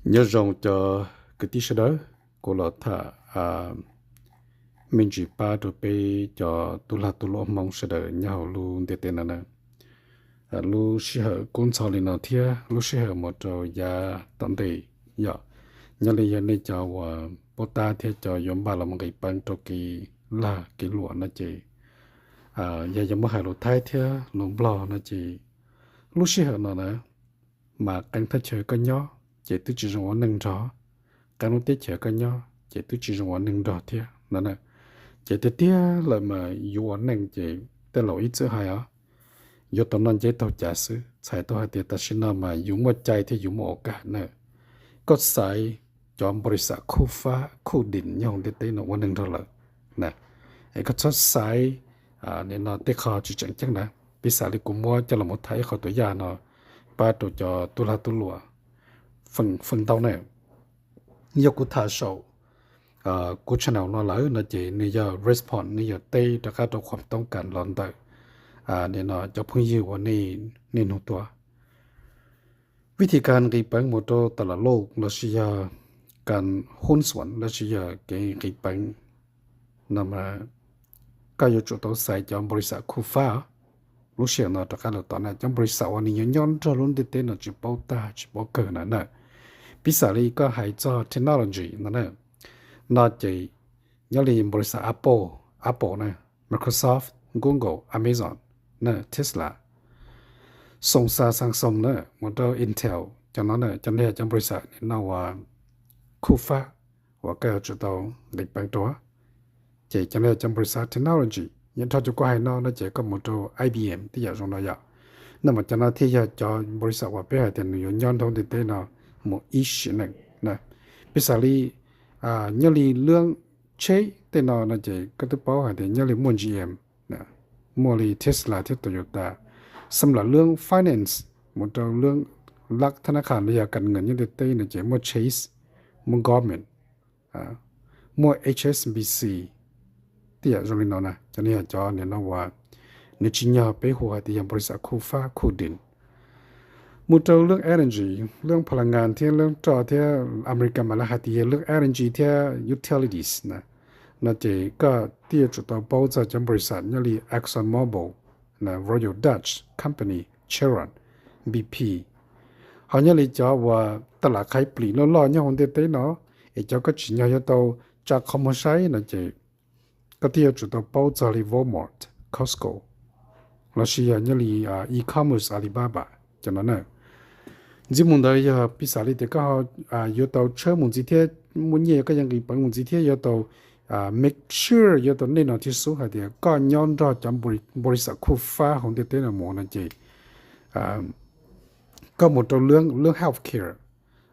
Nyob zoo cov kwv tij sawv daws, kuv los tham me ntsis pab rau peb cov tub lag tub luam Hmoob sawv daws nyob hauv lub ntiaj teb no na. Lub sij hawm kub ntxhov li no thiab lub sij hawm mus rau yav tom ntej, yog nyob li yog nej cov uas paub tab thiab cov yuav npaj los nqis peev rau kev lag kev luam no ces, yog yuav muab hais lus Thaib thiab lus Nplog no ces lub sij hawm no na, mas qee thaj chaw koj nyob ces twb tsis zoo ua neej nrog, qee lub teb chaws koj nyob ces twb tsis zoo ua neej nrog thiab no. Ces tiag tiag lawm mas yuav ua neej ces tej laus ib txwm hais os, yuav tau noj nceb taug cav xwb. Txhais tau hais tias tam sim no mas yus muaj cai thiab yus muaj ua kam na. Koj xaiv cov npaus lis xam khuj fab khuj dim nyob hauv ntiaj teb no ua neej nrog lawm na, es koj txhob xaiv nim no tej qho tsis tseem ceeb na. Piv xam li kuv muab coj los tham ib qho tus yaj no pab rau cov tub lag tub luam feem ntau na. Yog kuv tham saum kuv channel no lawm no ces nws yog respond, nws yog teb rov qab rau qhuam toob kas los ntawm nim no cov phooj ywg uas nej nug tuaj. Vib thib kas nqis peev mus rau tas las lauj lossis yog kas huj xuam lossis yog kev nqis peev no mas koj yuav tsum tau xaiv cov npaus lis xam khuj fab. Lub sij hawm no rov qab los tom na, cov npaus lis xam uas nws yuav nyob nrog lub ntiaj teb no tsis paub tag tsis paub kawg na na. Piv xam li koj hais txog technology no na, no ces nyob li npaus lis xam Apple, Apple na, Microsoft, Google, Amazon na, Tesla, Samsung, Samsung na, mus rau Intel, cov no na, cov no yog cov npaus lis xam nim no uas khuj fab uas koj yuav tsum tau nqis peev rau. Ces cov no yog cov npaus lis xam technology. Nyob rau cov kuv hais no no ces koj mus rau I B M tej yam zoo no yom. No mas cov no thiaj yog cov npaus lis xam uas peb hais tias nws yuav nyob nrog ntiaj teb no mus ib sim neej na. Piv xam li nyob li lub tsheb tej no no ces koj twb paub hais tias nyob li muaj G M, muaj li Tesla thiab Toyota. Xam lam lub finance mus rau lub lab thab nab qhas los yog kas ngees nyob ntiaj teb no ces muaj Chase, muaj Goldman, muaj H S B C tej yam zoo li no na. Cov no yog cov nim no uas nws tsim nyog peb hu hais tias yog npaus lis xam khuj fab khuj dim. Mus rau lub energy, lub pha la ngas thiab lub roj thiab Amelikas mas lawv hais tias yog lub energy thiab utilities na, no ces koj thiaj yuav tsum tau paub txog cov npaus lis xam nyob li Exxon Mobil, Royal Dutch Company, Chevron, B P. Ho nyob li cov uas taj lam qhais plim loj loj nyob hauv ntiaj teb no, es cov koj tsim nyog yuav tau tsa qhov muag saib no ces koj thiaj yuav tsum tau paub txog li Walmart, Costco, lossis yog nyob li e-commerce Alibaba cov no na. Ntxiv mus ntawd yog piv xam li tias koj yuav tau tshawb mus ntxiv thiab muaj nyiaj koj yuav nqis peev mus ntxiv thiab yuav tau make sure yuav tau nej no thiab xub hais tias koj nyob nrog cov npaus lis xam khuj fab hauv ntiaj teb no mus no ces koj mus rau lub health care,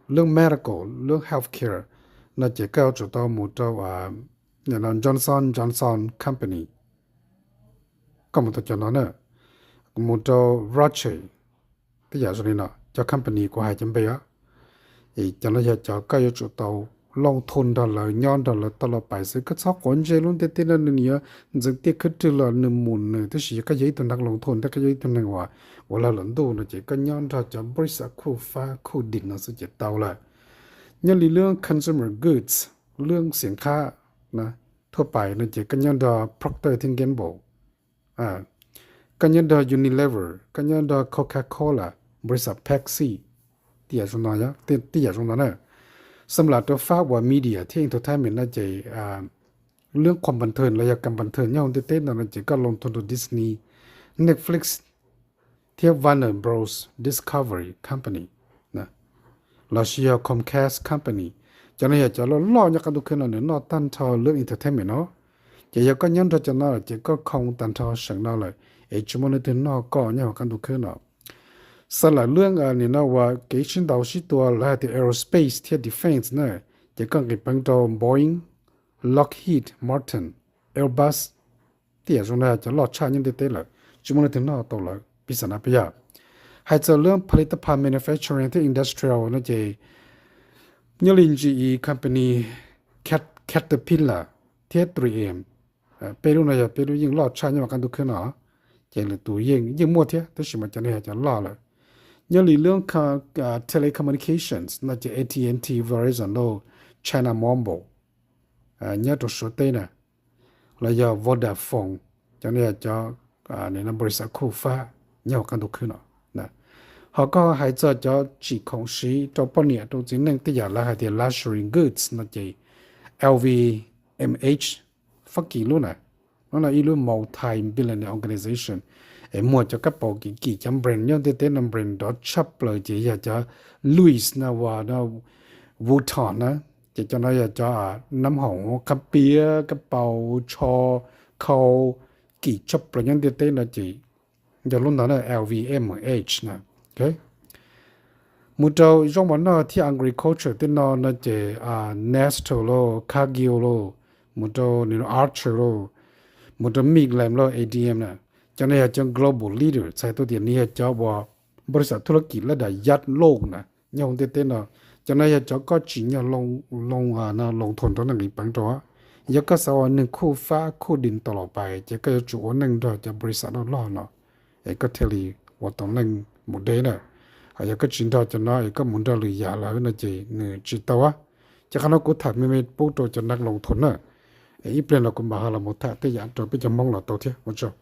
lub medical, lub health care no ces koj yuav tsum tau mus rau Johnson Johnson Company, koj mus tau cov no na, mus rau Roche, tej yam zoo li no, cov company kuv hais cov npe os. Es cov no yog cov koj yuav tsum tau loo thoo nrog lawv nyob nrog lawv tau los pais xwb. Koj txhob quav ntsej, lub ntiaj teb no nws yuav ntxeev tiaj khwb rwg los nws mus nws, tab sis yog koj yog ib tug neeg loo thoo thiab koj yog ib tug neeg uas ua lag luam ntuj no ces koj nyob nrog cov npaus lis xam khuj fab khuj dim no xwb ces tau lawm. Nyob li lub consumer goods, lub xiam qhab thuaj pais no ces koj nyob nrog Procter thiab Gamble, koj nyob nrog Unilever, koj nyob nrog Coca-Cola, npaus lis xam Pepsi, tej yam zoo no na. Xam lam rau fab uas media thiab entertainment no ces lub khoom pab thwm los yog kam pab thwm nyob hauv ntiaj teb no no ces koj loo thoo rau Disney, Netflix, thiab Warner Bros Discovery Company, lossis yog Comcast Company. Cov no yog cov loj loj nyob qab ntuj khwb no nws noj tag nrho lub entertainment no. Ces yog koj nyob nrog cov no ces koj khoo tag nrho seem no lawm, es tsis muaj leej twg noj koj nyob hauv qab ntuj khwb no. Xam lam lub nim no uas kev sib ntaus sib tua lawv hais tias aerospace thiab defense na, ces koj nqis peev rau Boeing, Lockheed Martin, Airbus, tej yam zoo no cov loj tshaj nyob ntiaj teb lawm, tsis muaj leej twg noj tau lawm, piv xam na puas yog? Hais txog lub ผลิตภัณฑ์ manufacturing thiab industrial no ces nyob li G E company, Caterpillar thiab three M, peb lub no yog peb lub yeej loj tshaj nyob hauv qab ntuj khwb no, ces lwm tus yeej yeej muaj thiab, tab sis mas cov no yog cov loj lawm. Nyob li lub telecommunications no ces A T and T, Verizon lauj, China Mobile nyob rau Suav teb na, los yog Vodafone, cov no yog cov npau xav khuj fab nyob hauv qab ntuj khwb no. Ho koj hais txog cov tsim khoom siv rau poj niam rau txiv neej tej yam lawv hais tias luxury goods no ces L V M H, Fab Kis lub na, no no ib lub multi-billionaire organization es muag cov kab paus kim kim cov brand nyob ntiaj teb no, brand nrov tshaj plaws ces yog cov Louis na, uas Vuitton na, ces cov no yog cov nab hoom qab piab, kab paus, tsho, khau, kim tshaj plaws nyob ntiaj teb no ces yog lub ntawd na, L V M H na. Mus rau zaub mov noj thiab agriculture tej no no ces Nestle lauj, Cargill lauj, mus rau Archer lauj, mus rau Michelin lauj, A D M na. Cov no yog cov global leader, txhais tau tias nws yog cov uas npau xav thuj lab kis lab dam yaj loj na nyob hauv ntiaj teb no. Cov no yog cov koj tsim nyog loo, loo thoo rau neej nqis peev rau. Yog koj xav ua neeg khuj fab khuj di tau los pais ces koj yuav tsum ua neej nrog cov npau xav loj loj no es koj thiaj li ua tau neej mus deb na. Ho yog koj tsis nrog cov no es koj mus nrog lwm yam lawm no ces nws tsis tau. Ces qhov no kuv tham me me pub rau cov neeg loo thoo na. Es ib pliag no kuv mam ho los mus tham tej yam rau peb cov Hmoob los tau thiab, ua tsaug.